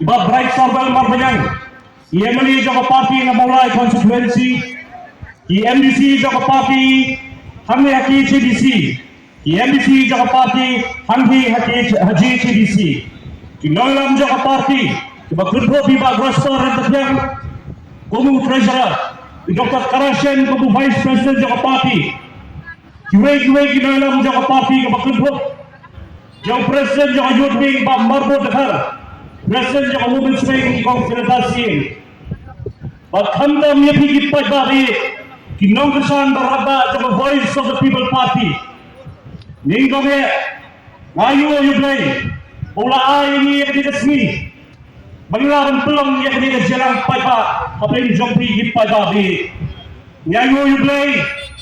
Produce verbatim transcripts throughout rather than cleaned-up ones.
Bah Brightstarwell Marbaniang, i M L A jong ka party na Mawlai constituency, i M D C jong ka party hangne ha K H A D C, i M D C jong ka party hangne ha K H, ha J H A D C, ki nongïalam jong ka party, kiba kynthup i Bah Grostor Ryntathiang kum u treasurer, i Doctor Karashen kum u vice president jong ka party, kiwei kiwei ki nongïalam jong ka party, kiba kynthup jong president jong ka youth wing Bah Marbud Dkhar, president jong ka women's wing i Kong Janata Singh. Bad khamtam ïa phi ki paidbah, ki nongkyrshan ba radbah jong ka Voice of the People Party. Nyngkong eh, nga ïoh ïa U Blei ba u la ai ïa ngi ïa kane ka sngi ba ngin lah ban pynlong ïa kane ka jingïalang paidbah hapdeng jong phi ki paidbah. Nga ïoh ïa U Blei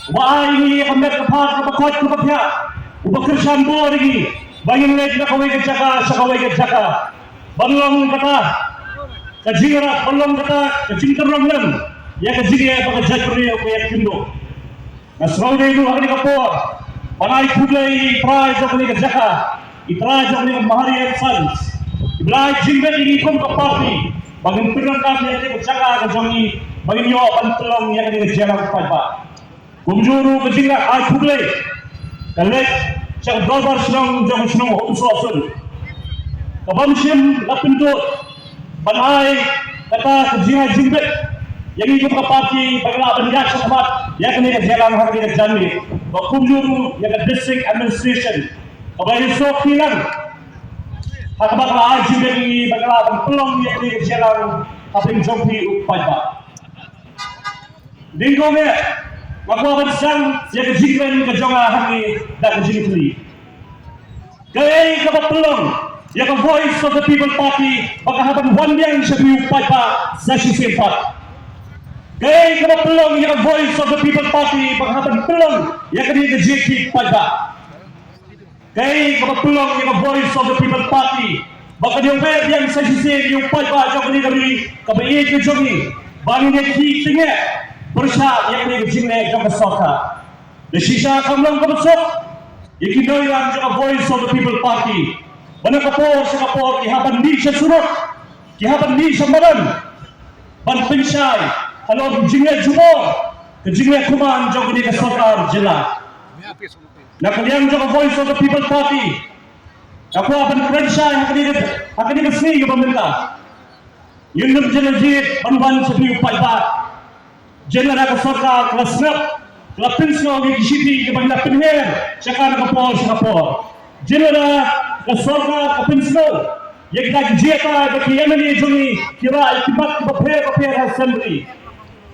uba ai ïa ngi ïa ka met ka phad kaba koit kaba khiah, uba kyrshan bor ïa ngi ba ngin leit na kawei ka jaka sha kawei ka jaka, ban long kata ka jingïarap, ban long kata ka jingtyrlong lem ïa ka jingeh ba ka jaitbynriew ka ïakynduh. Nga sngewdei ruh ha kane ka por ban ai khublei ïa i trai jong kane ka jaka, i trai jong kane ka Mahari and Sons, iba la ai jingbit ïa ngi kum ka party ba ngin pyndonkam ïa kane ka jaka ka jong ngi, ba ngin ïoh ban pynlong ïa kane ka jingïalang paidbah. Kumjuh ruh ka jingai khublei ka leit sha ka dorbar shnong jong ka shnong Umsohsun, kaba ym shym la pyntud ban ai kata ka jingai jingbit ïa ngi kum ka party ba ngin lah ban ïaid shakhmat ïa kane ka jingïalang ha kane ka janmiet. Bad kumjuh ruh ïa ka district administration kaba ïasoh kti lang ha kaba ka la ai jingbit ïa ngi ba ngin lah ban pynlong ïa kane ka jingïalang hapdeng jong phi u paidbah. Nyngkong eh, nga kwah ban sdang ïa ka jingkren ka jong nga hangne da ka jingkylli: kaei kaba pynlong ïa ka Voice of the People Party ba ka hap ban wan biang sha phi u paidbah sa shisien pat? Kaei kaba pynlong ïa ka Voice of the People Party ba ka hap ban pynlong ïa kane ka jingkit paidbah? Kaei kaba pynlong ïa ka Voice of the People Party ba kan ïoh ban biang sa shisien ïa u paidbah jong kane ka ri kaba ïeit ka jong ngi, ba ngin ïa ki tyngeh pyrshah ïa kane ka jingleh jong ka sorkar? Da shisha kam long kaba suk ïa ki nongïalam jong ka Voice of the People Party ba na ka por sha ka por ki hap ban mih sha surok, ki hap ban mih sha madan ban pynshai halor ka jingleh jubor, ka jingleh kuman jong kane ka sorkar jylla. Na ka liang jong ka Voice of the People Party, nga kwah ban kren shai ha kane ka, ha kane ka sngi kaba mynta. Ngim dei jin la jied ban wan sha phi u paidbah jin lada ka sorkar ka la sngap, ka la pynsngew ïa ki shithi kiba ngi la pynher sha ka na ka por sha ka por. Jin lada ka sorkar ka pynsngew ïa kita ki jingïatai ba ki M L A jong ngi ki rah ïa ki mat kiba pher ba pher ha Assembly.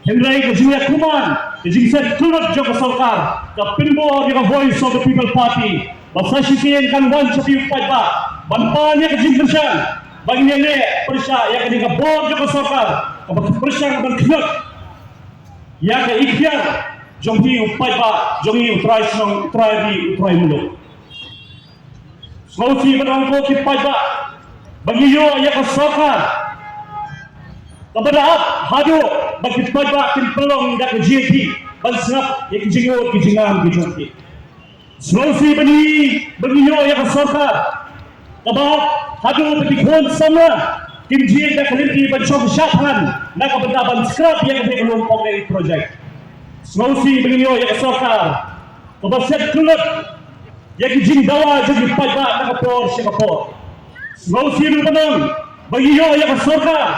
Hynrei ka jingïakuman, ka jingset kyllut jong ka sorkar ka pynbor ïa ka Voice of the People Party ba sa shisien kan wan sha phi u paidbah ban pan ïa ka jingkyrshan ba ngin ïaleh pyrshah ïa kane ka bor jong ka sorkar kaba pyrshang ban kynnoh ïa ka ikhtiar jong phi u paidbah jong ngi, u trai shnong, u trai ri, u trai muluk. Sngewsih ban ong ko ki paidbah ba ngi ïoh ïa ka sorkar kaba da ap haduh ba ki paidbah kin pynlong da ka jingïakhih ban sngap ïa ki jingud ki jingngam ki jong ki. Sngewsih ba ngi, ba ngi ïoh ïa ka sorkar kaba haduh ba ki khun samla kim jied da ka lynti ban shong shah than na ka bynta ban scrap ïa ka Beit Lum Pongdei project. Sngewsih ba ngi ïoh ïa ka sorkar kaba set kyllut ïa ki jingdawa jong ki paidbah na ka por sha ka por. Sngewsih ruh ban ong ba ngi ïoh ïa ka sorkar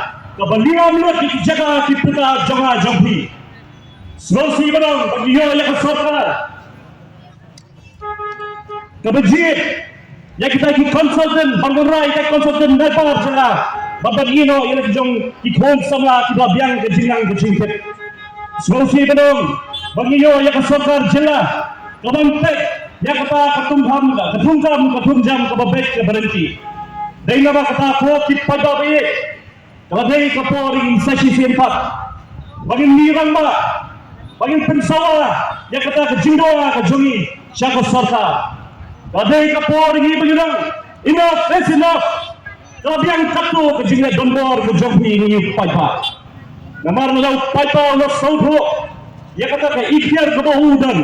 kaba liam lut ïa ki jaka ki puta jong nga jong phi. Sngewsih ban ong ba ngi ïoh ïa ka sorkar kaba jied ïa kita ki consultant, ban wanrah ïa kita ki consultant naipar jylla ban ïehnoh ïa la ki jong ki khun samla kiba biang ka jingnang ka jingtip. Sngewsih ban ong ba ngi ïoh ïa ka sorkar jylla kaban peit ïa kata ka thungkam, ka thungkam, ka thungjam kaba beit kaba ryntih. Dei namar kata ko ki paidbah ba ïeit, ka la dei ka por ïa ngi sa shisien pat ba ngin mih rangbah, ba ngin pynsawa ïa kata ka jingdawa ka jong ngi sha ka sorkar. Ka la dei ka por ïa ngi ba ngin ong enough is enough. Ka la biang katto ka jingleh donbor ka jong phi ïa ngi paidbah. Namar lada u paidbah u la sngewthuh ïa kata ka ikhtiar kaba u don,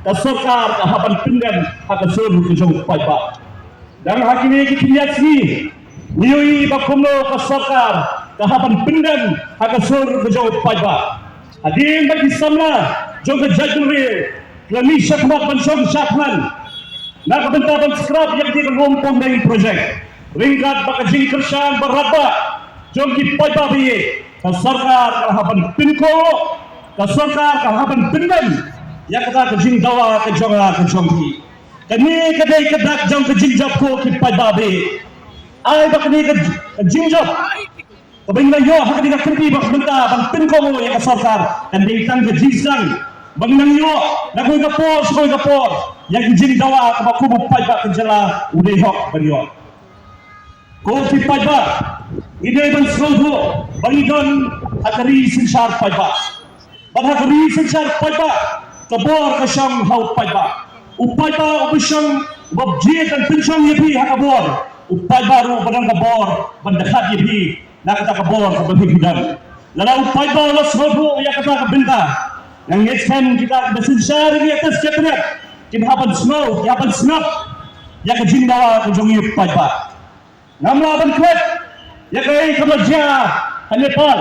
ka sorkar ka hap ban pyndem ha ka sur ka jong u paidbah. Dang ha kine ki khyndiat sngi Ngi ïohi ba kumno ka sorkar ka hap ban pyndem ha ka sur ka jong u paidbah. Hadien ba ki samla jong ka jaitbynriew ki la mih shakhmat ban shong shad thngan na ka bynta ban scrap ïa kane ka Luang Prong Deng project, ryngkat bad ka jingkyrshan ba radbah jong ki paidbah ba ïeit, ka sorkar ka la hap ban pynkhih, ka sorkar ka la hap ban pyndem ïa kata ka jingdawa ka jong nga ka jong phi. Kane ka dei ka dak jong ka jingjop ko ki paidbah ba ïeit. Ai ba kane ka jingjop kaba ngi la ïoh ha kane ka kyrti ba ka bynta ban pynkhih ïa ka sorkar kan dei tang ka jingsdang ba ngi nang ïoh na kawei ka por sha kawei ka por ïa ki jingdawa kaba kum u paidbah ka jylla u dei hok ban ïoh. Ko ki paidbah, ngi dei ban sngewthuh ba ngi don ha ka ri synshar paidbah. Bad ha ka ri synshar paidbah ka bor ka shong ha u paidbah. U paidbah uba shong, uba jied ban pynshong ïa phi ha ka bor, u paidbah ruh ba don ka bor ban dkhat ïa phi na kata ka bor kaba phi phi don. Lada u paidbah u la sngewthuh ïa kata ka bynta, nga ngeit skhem kita kiba synshar ïa ka state cabinet kin hap ban sngew, kin hap ban sngap ïa ka jingdawa ka jong u paidbah. Ngam lah ban klet ïa kaei kaba la jia ha Nepal.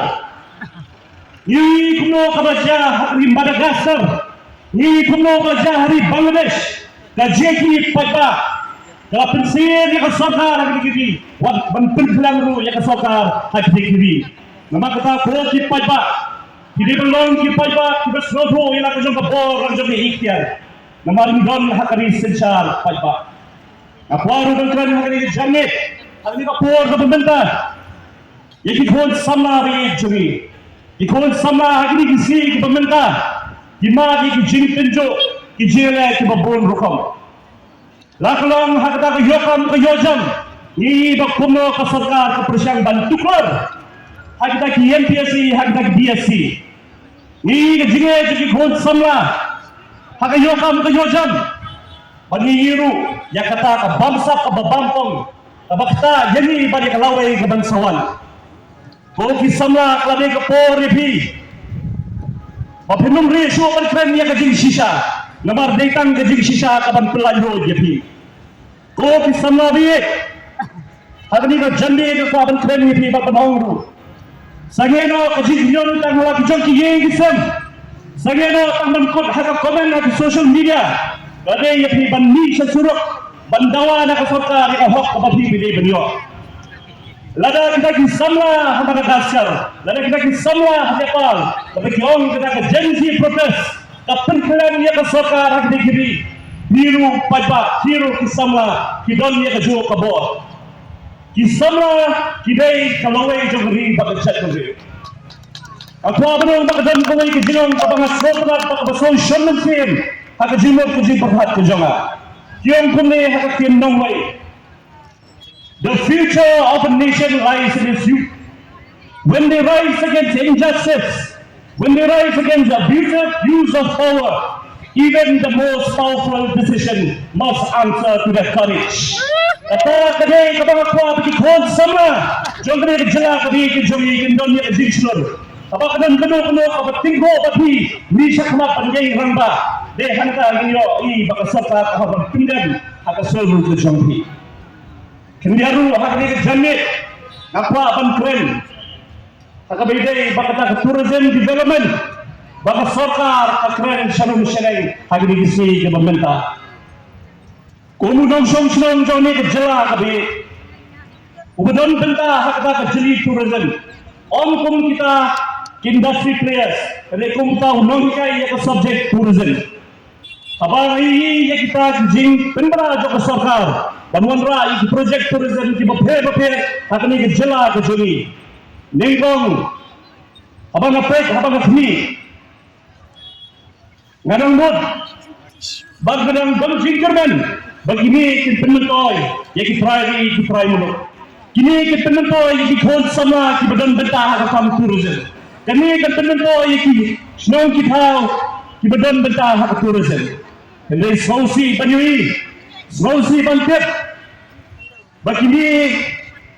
Ngi kumno kaba la jia ha ri Madagascar. Ngi kumno kaba la jia ha ri Bangladesh. Ka jia ki paidbah ka la pynsngew ïa ka sorkar ha ki ri wat ban pynphlang ruh ïa ka sorkar ha ki ri. Namar kata ko ki paidbah, ki dei ban long ki paidbah kiba sngewthuh ïa la ka jong ka bor la ka jong ka ikhtiar. Namar ngi don ha ka ri synshar paidbah. Nga kwah ruh ban kren ha kane ka janmiet ha kane ka por kaba mynta ïa ki khun samla ba ïeit jong ngi. Ki khun samla ha kine ki sngi kiba mynta ki mad ïa ki jingtynjuh ki jingleh kiba bun rukom. La ka long ha kata ka ïoh kam ka ïoh jam ngi ba kumno ka sorkar ka pyrshang ban tuklar ha kita ki M P S C ha kita ki D S C. Ngi ka jingeh jong ki khun samla ha ka ïoh kam ka ïoh jam ba ngi ïohi ruh ïa kata ka bamsap kaba bamtong kaba kata ïa ngi bad ïa ka lawei kaban sa wan. Ko ki samla ka la dei ka por ïa phi ba phin ym rieh shuh ban kren ïa ka jingshisha namar dei tang ka jingshisha kaban pyllait ruh ïa phi. Ko ki samla ba ïeit, ha kane ka janmiet nga kwah ban kren ïa phi bad ban ong ruh. Sangeh noh ka jingkynnoh tang ha la ki jong ki ïing ki sem. Sangeh noh tang ban kut ha ka comment ha ki social media. Ka dei ïa phi ban mih sha surok ban dawa na ka sorkar ïa ka hok kaba phi ba dei ban ïoh. Lada kita ki samla ha Madagascar, lada kita ki samla ha Nepal, lada ki ong kita ka Gen Z protest ka pynkhlaiñ ïa ka sorkar ha kine ki ri, phi ruh paidbah, phi ruh ki samla ki don ïa kajuh ka bor. Ki samla ki dei ka lawei jong ka ri bad ka jaitbynriew. Nga kwah ban ong ba ka don kawei ka jingong kaba nga sngewtynnat bad kaba sngewshon mynsiem ha ka jingmut ka jingpyrkhat ka jong nga. Ki ong kumne ha ka ktien nongwei. The future of a nation lies in its youth. When they rise against injustice, when they rise against the abusive use of power, even the most powerful decision must answer to their courage. Kata ka dei kaba nga kwah ba ki khun samla jong kane ka jylla ka dei ka jong ngi kin don ïa ka jingshlur. Kaba ka don kano kano kaba tyngkhuh ba phi mih shakhmat ban ïeng rangbah. Dei hangta ngin ïohi ba ka sorkar ka hap ban pyndem ha ka sur ka jong phi. Khyndiat ruh ha kane ka janmiet nga kwah ban kren ha kaba ïadei bad kata ka tourism development ba ka sorkar ka kren sha rum sha neng ha kine ki sngi kiba mynta. Kum u nongshong shnong jong kane ka jylla ka dei uba don bynta ha kata ka jylliew tourism. Ym kum kita ki industry players, ka dei kum uta u nonghikai ïa ka subject tourism. Haba ngi ïohi ïa kita ki jingpynbna jong ka sorkar ban wanrah ïa ki project tourism kiba pher bapher ha kane ka jylla ka jong ngi. Nyngkong, haba nga peit, haba nga khmih, nga dang mut bad nga dang don jingkyrmen ba kine kin pynmyntoi ïa ki trai ri ki trai muluk. Kine kin pynmyntoi ïa ki khun samla kiba don bynta ha ka kam tourism. Kine kin pynmyntoi ïa ki shnong ki thaw kiba don bynta ha ka tourism. Hynrei sngewsih ban ïohi, sngewsih ban tip ba kine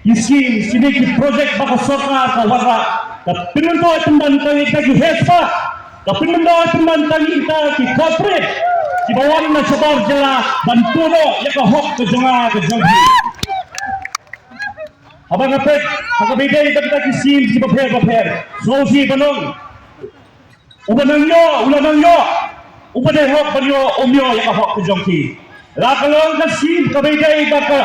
ki skim, kine ki project ba ka sorkar ka wanrah ka pynmyntoi pynban tang ïa kita ki heh spah, ka pynmyntoi pynban tang ïa kita ki corporate kiba wan na shabar jylla ban tuh noh ïa ka hok ka jong nga ka jong phi. Haba nga peit ha kaba ïadei bad kita ki skim kiba pher bapher, sngewsih ban ong, uba nang ïoh u la nang ïoh, uba dei hok ban ïoh um ïoh ïa ka hok ka jong ki. La ka long ka skim kaba ïadei bad ka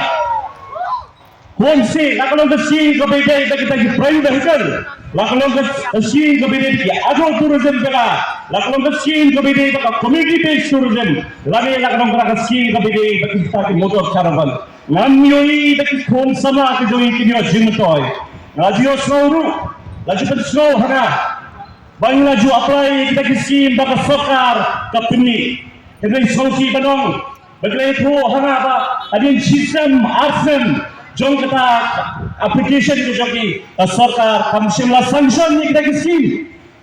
khun sih, la ka long ka skim kaba ïadei bad kita ki private vehicle, la ka long ka skim kaba ïadei bad ki agro tourism villa, la ka long ka skim kaba ïadei bad ka community based tourism, lane la ka long ka skim kaba ïadei bad kita ki motor caravan. Ngam ïohi ba ki khun samla ki jong ngi kin ïoh jingmyntoi. Nga ju ïohsngew ruh, la ju pynsngew ha nga ba ngi la ju apply ïa kita ki skim ba ka sorkar ka pynmih. Hynrei sngewsih ban ong ba ki la ïathuh ha nga ba hadien shisnem arsnem jong kata application ka jong ki, ka sorkar kam shym la sanction ïa kita ki skim.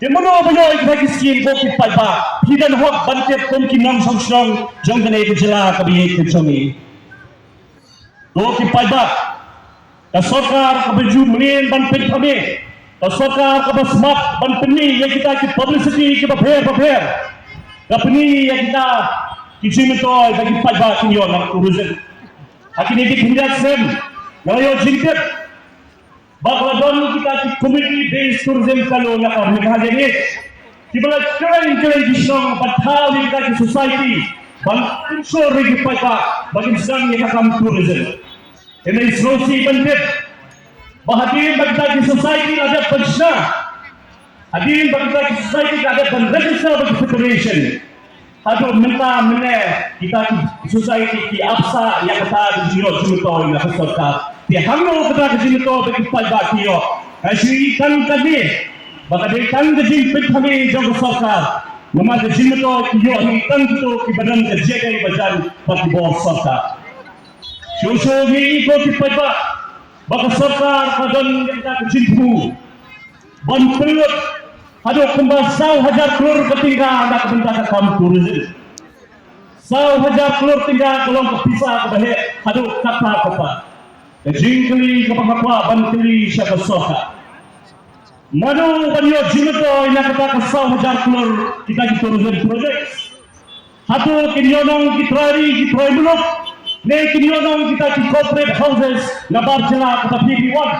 Te mano ba ïoh ïa kita ki skim? Ko ki paidbah, phi don hok ban tip kum ki nongshong shnong jong kane ka jylla kaba ïeit ka jong ngi. Ko ki paidbah, ka sorkar kaba ju mlien ban pynphame, ka sorkar kaba smat ban pynmih ïa kita ki publicity kiba pher bapher, ka pynmih ïa kita ki jingmyntoi ba ki paidbah kin ïoh na tourism. Ha kine ki khyndiat snem nga la ïoh jingtip ba ka la don kita ki community based tourism fellow na ka Meghalaya Aid kiba la kren kren ki shnong ban thaw ïa kita ki society ban ensure ïa ki paidbah ba kin sdang ïa ka kam tourism. Hynrei sngewsih ban tip ba hadien ba kita ki society la dep ban shna, hadien ba kita ki society la dep ban register bad ki federation, haduh mynta mynne kita ki society ki ap sah ïa kata ka jingïoh jingmyntoi na ka sorkar. Te hangno kata ka jingmyntoi ba ki paidbah ki ïoh? Nga shu ïohi tang kane ba ka dei tang ka jingpynphame jong ka sorkar. Namar ka jingmyntoi ki ïoh hi tang kito kiba don ka jingïaid bajan bad ki bor sorkar. Shuh shuh ngi ïohi ko ki paidbah ba ka sorkar ka don ïa kata ka jingthmu ban pynlut haduh kumba saw hajar klur ka tyngka na ka bynta ka kam tourism. Saw hajar klur tyngka ka long ka pisa kaba heh haduh katta katta. Ka jingkylli kaba nga kwah ban kylli sha ka sorkar, mano ban ïoh jingmyntoi na kata ka saw hajar klur kita ki tourism projects? Hato kin ïoh nong ki trai ri ki trai muluk, ne kin ïoh nong kita ki corporate houses nabar jylla kaba phi phi wan?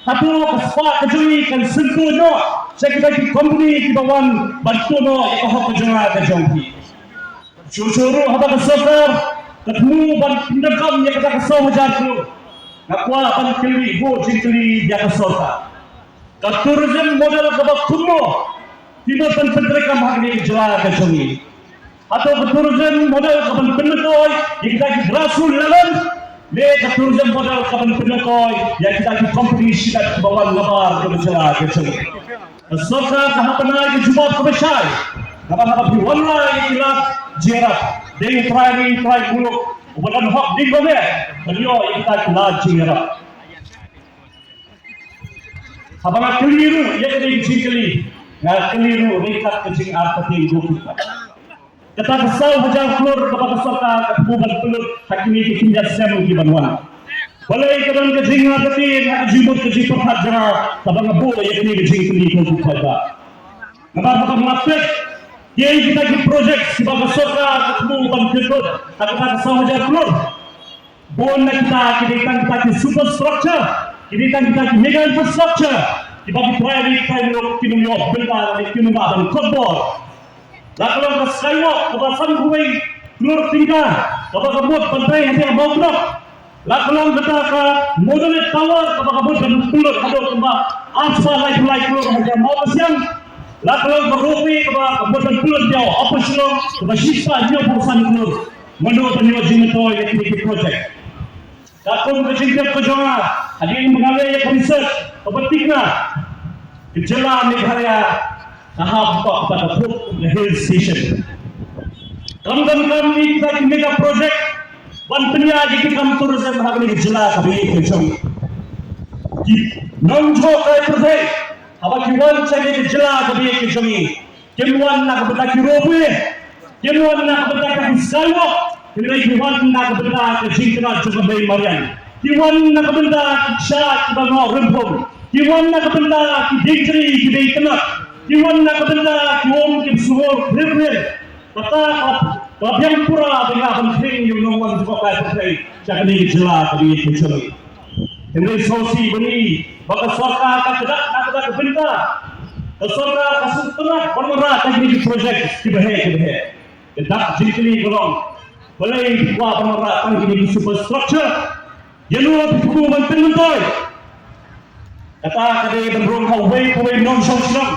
Hato ka spah ka jong ngi kan syntur noh sha kita ki company kiba wan ban tuh noh ïa ka hok ka jong nga ka jong phi? Shuh shuh ruh haba ka sorkar ka thmu ban pyndonkam ïa kata ka saw hajar klur, nga kwah ban kylli buh jingkylli ïa ka sorkar. Ka tourism model kaba kumno ki mut ban pyntreikam ha kane ka jylla ka jong ngi? Hato ka tourism model kaban pynmyntoi ïa kita ki grassroots level, ne ka tourism model kaban pynmyntoi ïa kita ki company shimet kiba wan nabar ka jylla ka jong ngi? Ka sorkar ka hap ban ai ka jubab kaba shai. Namar haba phi wanrah ïa ki lad jingïarap, dei u trai ri u trai muluk uba don hok ding ba meh ban ïoh ïa kita ki lad jingïarap. Haba nga kylli ruh ïa kane ka jingkylli, nga kylli ruh ryngkat ka jingartatien ruh. Kata ka saw hajar klur kaba ka sorkar ka thmu ban pynlut ha kine ki khyndiat snem ki ban wan, balei ka don ka jingartatien ha ka jingmut ka jingpyrkhat jong nga haba nga buh ïa kane ka jingkylli ko ki paidbah? Namar haba nga peit ïa kita ki project kiba ka sorkar ka thmu ban pynlut ha kata ka saw hajar klur, bun na kita ki dei tang kita ki superstructure, ki dei tang kita ki mega infrastructure kiba ki trai ri trai muluk kin ym ïoh bynta ne kin ym lah ban kot bor. La ka long ka skywalk kaba san phew wei klur tyngka kaba ka mut ban trei hacia Mawkynroh. La ka long kata ka Monolith Tower kaba ka mut ban pynlut haduh kumba arspah laiphew lai klur hacia Mawkasiang. La ka long ka ropeway kaba ka mut ban pynlut hacia Upper Shillong kaba shispah hynñiewphew san klur. Mano ban ïoh jingmyntoi ïa kine ki project? Katkum ka jingtip ka jong nga, hadien ba nga leh ïa ka research kaba thikna, ka jylla Meghalaya ka hap ban kut kum ka hill station. Kam donkam ïa kita ki mega project ban pynïaid ïa ki kam tourism ha kane ka jylla kaba ïeit ka jong ngi. Ki nongjngohkai pyrthei haba ki wan sha kane ka jylla kaba ïeit ka jong ngi, kim wan na ka bynta ki ropeway, kim wan na ka bynta ki skywalk, hynrei ki wan na ka bynta ka jingkynnoh jong ka mei mariang. Ki wan na ka bynta ki kshaid kiba ngoh rymphum. Ki wan na ka bynta ki diengtrei kiba ïakynnoh. Ki wan na ka bynta ki um kiba sngur khriat khriat. Kata ka, ka biang pura ba nga ban khring ïa u nongwan jngohkai pyrthei sha kane ka jylla kaba ïeit ka jong ngi. Hynrei sngewsih ban i ba ka sorkar ka kdap na kata ka bynta. Ka sorkar ka sngewtynnat ban wanrah ïa kine ki project kiba heh kiba heh. Ka dak jingkylli ka long, balei phi kwah ban wanrah tang kine ki superstructure? Ïano phi kwah ban pynmyntoi? Kata ka dei ban rung ha uwei pa uwei nongshong shnong,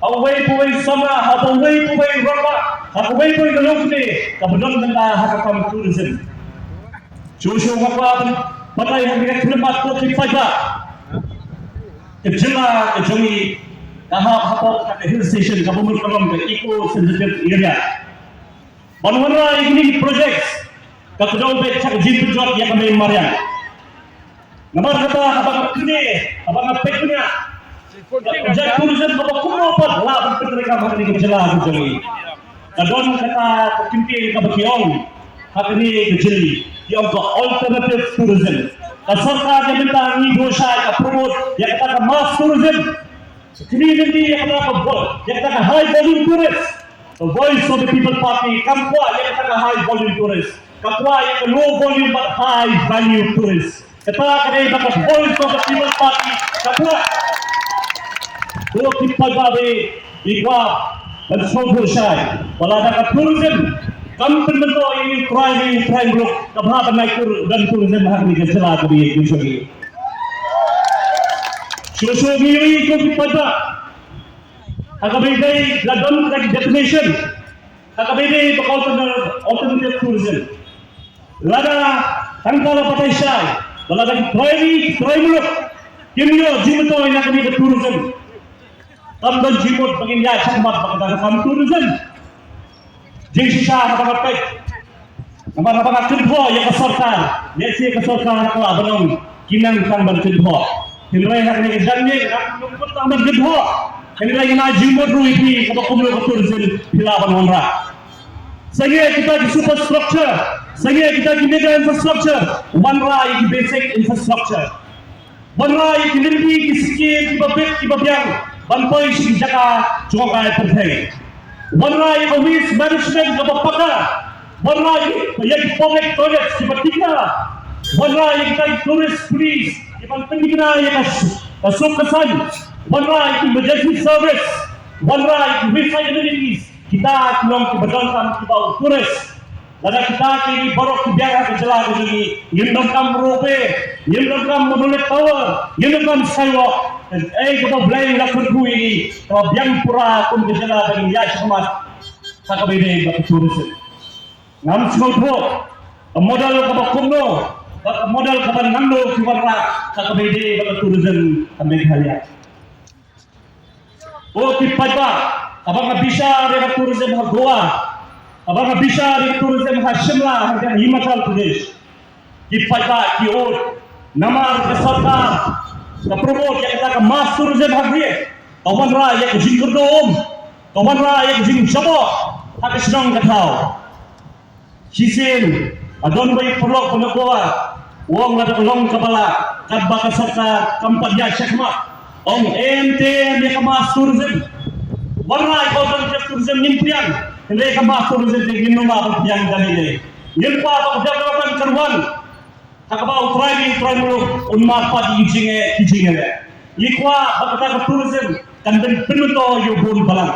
ha uwei pa uwei samla, ha uwei pa uwei rangbah, ha uwei pa uwei ka longkmie kaba don mynta ha ka kam tourism. Shuh shuh nga kwah ban batai ha kane ka khyllipmat ko ki paidbah. Ka jylla ka jong ngi ka hap hapoh ka hill station kaba mut ka long ka eco sensitive area. Ban wanrah ïa kine ki projects ka kdew beit sha ka jingpynjot ïa ka mei mariang. Namar kata haba nga peit, haba nga peit bniah ïa ka project tourism kaba kumno pat la ban pyntreikam ha kane ka jylla ka jong ngi. Ka don kata ka kyntien kaba ki ong ha kane ka jylla, ki ong ka alternative tourism. Ka sorkar ïa mynta ngi duh shai ka promote ïa kata ka mass tourism. Kine lynti ïa kata ka vol-, ïa kata ka high volume tourist. The Voice of the People Party kam kwah ïa kata ka high volume tourist. Ka kwah ïa ka low volume but high value tourist. Kata ka dei ba ka Voice of the People Party ka kwah. Ko ki paidbah, ngi kwah ban sngewthuh shai ba lada ka tourism kam pynmyntoi ïa u trai ri u trai muluk, ka bha ban ai kur don tourism ha kane ka jylla kaba ïeit ka jong ngi. Shuh shuh ngi ïohi ko ki paidbah, ha kaba ïadei la don ka definition ha kaba ïadei bad alternative, alternative tourism. Lada tang ka la batai shai ba lada ki trai ri ki trai muluk kim ïoh jingmyntoi na kane ka tourism, kam don jingmut ba ngin ïaid shakhmat bad kata ka kam tourism. Jingshisha haba nga peit, namar haba nga kynthoh ïa ka sorkar, lehse ka sorkar ka lah ban ong ki nang tang ban kynthoh. Hynrei ha kane ka janmiet ngam nym mut tang ban kynthoh. Hynrei nga ai jingmut ruh ïa phi kaba kumno ka tourism phi lah ban wanrah. Sangeh kita ki superstructure, sangeh kita ki mega infrastructure, wanrah ïa ki basic infrastructure. Wanrah ïa ki lynti ki skim kiba bit kiba biang ban poi sha ki jaka jngohkai pyrthei. Wanrah ïa ka waste management kaba paka. Wanrah ïa ki public toilets kiba thikna. Wanrah ïa kita ki tourist police kiban pynthikna ïa ka s-, ka suk ka saiñ. Wanrah ïa ki emergency service. Wanrah ïa ki wayside amenities. Kita ki long kiba donkam kiba u tourist. Lada kita ki baroh ki biang ha ka jylla ka jong ngi, ngim donkam ropeway, ngim donkam monolith tower, ngim donkam skywalk. Kaei kaba U Blei u la kyrkhu ïa ngi kaba biang pura kum ka jylla ba ngin ïaid shakhmat ha kaba ïadei bad ka tourism. Ngam sngewthuh ka model kaba kumno bad ka model kaba nangno ki wanrah ha kaba ïadei bad ka tourism ha Meghalaya. Ko ki paidbah, haba nga bishar ïa ka tourism ha Goa, haba nga bishar ïa ka tourism ha Shimla, ha Himachal Pradesh, ki paidbah ki ong namar ka sorkar ka promote ïa kata ka mass tourism ha Ri, ka wanrah ïa ka jingkyrduh um, ka wanrah ïa ka jingjaboh ha ka shnong ka thaw. Shisien, a don uwei u paralok ba na Goa, u ong lada ka long kaba lah, katba ka sorkar kam pat ïaid shakhmat, ong em te em ïa ka mass tourism. Wanrah ïa ka alternative tourism ngin pdiang, hynrei ka mass tourism te ngim lah ban pdiang da lei lei. Ngim kwah ba ka development kan wan ha kaba u trai ri u trai muluk un mad pat ïa ki jingeh ki jingeh. Ngi kwah ba kata ka tourism kan pynmyntoi ïa u bun balang.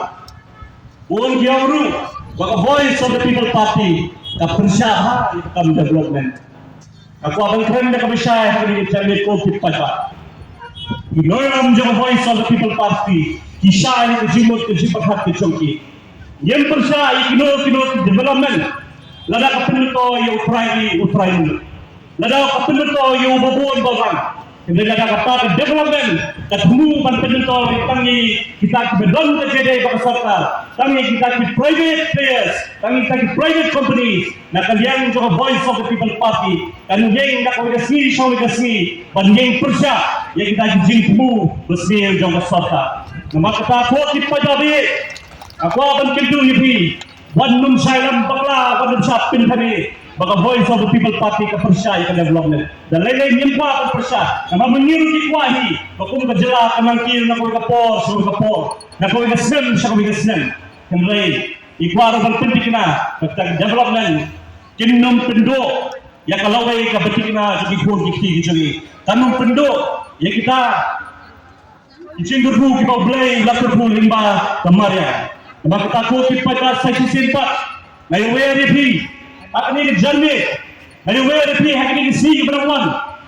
Bun ki ong ruh ba ka Voice of the People Party ka pyrshah ha ïa ka kam development. Nga kwah ban kren da kaba shai ha kane ka janmiet ko ki paidbah. Ki nongïalam jong ka Voice of the People Party ki shah ïa ka jingmut ka jingpyrkhat ka jong ki. Ngim pyrshah ïa kino kino ki development lada ka pynmyntoi ïa u trai ri u trai muluk. Lada ka pynmyntoi ïa uba bun uba bang. Hynrei lada kata ka development ka thmu ban pynmyntoi tang ïa kita kiba don ka jingïadei bad ka sorkar, tang ïa kita ki private players, tang ïa kita ki private companies, na ka liang jong ka Voice of the People Party kan ïeng na kawei ka sngi sha kawei ka sngi ban ïeng pyrshah ïa kita ki jingthmu basniew jong ka sorkar. Namar kata ko ki paidbah, nga kwah ban kyntu ïa phi, wat nym shah lam bakla, wat nym shah pynthame ba ka Voice of the People Party ka pyrshah ïa ka development. Da lei lei ngim kwah ban pyrshah. Namar ma ngi ruh ngi kwah hi ba kum ka jylla kan nang kiew na kawei ka por sha kawei ka por, na kawei ka snem sha kawei ka snem. Hynrei ngi kwah ruh ban pynthikna ba ka development kin nym pynduh ïa ka lawei kaba thikna jong ki khun ki kti ki jong ngi. Kan ym pynduh ïa kita ki jingkyrkhu kiba U Blei u la kyrkhu lyngba ka Maria. Namar kata ko ki paidbah, sa shisien pat nga ïawer ïa phi ha kane ka janmiet, nga ïawer ïa phi ha kane ka sngi kaba nang wan,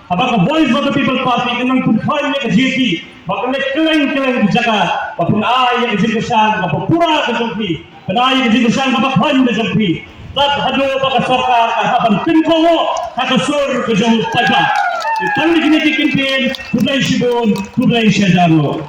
haba ka Voice of the People Party ka nang pynkhlaiñ ïa ka jingïakhih, ba kan leit kylleng kylleng ki jaka, ba phin ai ïa ka jingkyrshan kaba pura ka jong phi, phin ai ïa ka jingkyrshan kaba khlaiñ ka jong phi. Tat haduh ba ka sorkar ka hap ban pynkohnguh ha ka sur ka jong u paidbah. Te tang da kine ki kyntien, khublei shibun, khublei shihajar nguh.